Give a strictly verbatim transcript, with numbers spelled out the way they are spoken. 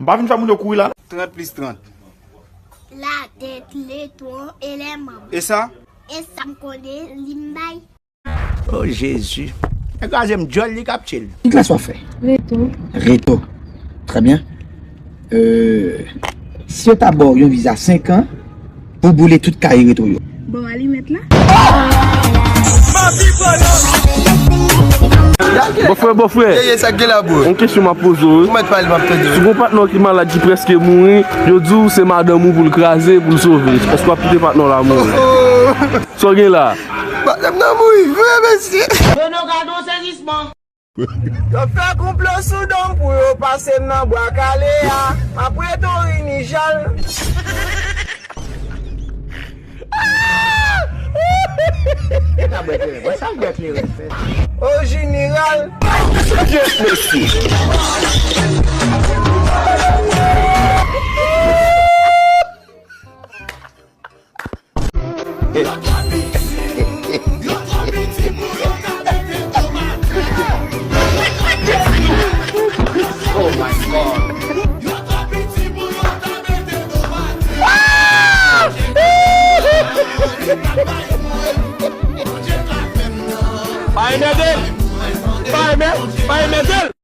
M pa vin fè moun yo kouri la non. Trant plis trant. La tête, le tronc et les membres. E sa? E sa m konnen li m bay. Oh Jezi. Nèg la jwenn djòl li k ap tchil. Ki klas w ap fè? Reto. Reto. Trè byen. Euh, si yo ta ba w yon viza senk an pou boule tout kay reto yo. Bon, alimèt la. Bòfrè, bòfrè. Ye, ye, sa k gen la, bro? Yon kesyon m ap poze w, wi. Ou mèt pale, m ap tande. Si gon patnè w ki malad, ki prèske mouri, yo di w se madanm ou pou l kraze, pou l sove. Èske w ap kite patnè w la mouri? Sa w gen la? Madanm nan mouri vre, mesye. Dono gade yon sezisman. Yo fè konplo sou do m pou yo pase m nan bwa kale a. M ap rete Orinijal. Sa bwèt li renmen. Sa bwèt li renmen. Ojiniral. Yes, mesye. Pa enmède l! Pa enmè-, pa enmède l!